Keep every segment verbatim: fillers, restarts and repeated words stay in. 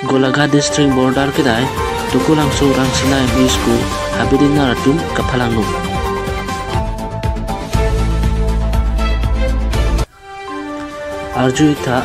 Golaghat District Border kedai Tukulangso Rangsina M E School habit ingnar atum kaphalangno. Arju-ik tha,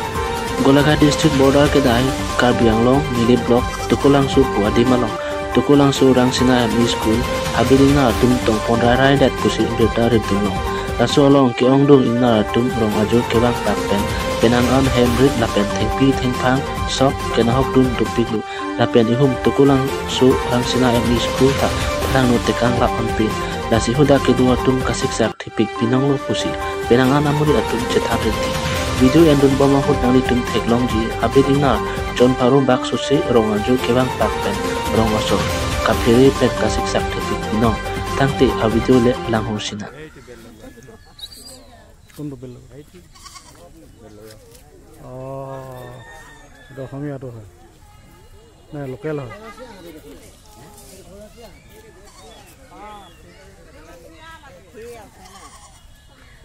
Golaghat District Border kedai Karbi Anglong Nilip Block Tukulangso pu adim along Tukulangso Rangsina M E School habit ingnar atum tongpon rairai det pusi birta rimdunlo. Laso along ke-ongdung ingnar atum rong ajo kevang pak pen penang an hem rit lapen thengpi thengphang sok kenahok dun dopiklo. Lapen ihum Tukulangso Rangsina M E School ta phalangno tekang lap anpin. Lasi hadak kedo atum kasiksak thepik pinonglo pusi penang an amonit atum chethan rinti. Video endun bom ahut nanglitum theklongji habit ingnar jon pharo bak sose rong ajo kevang pak pen rong asor kaphere pen kasiksak thepik pinong. Tangte a video le langhur sina. কোনটো বেল? অ, এইটো অসমীয়াটো হয় নে লোকেল হয়?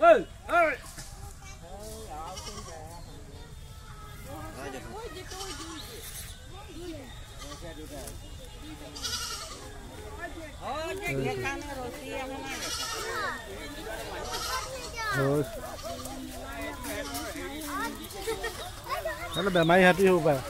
হয়। Kalau বেমাৰী হাতী হ'ব পাৰে।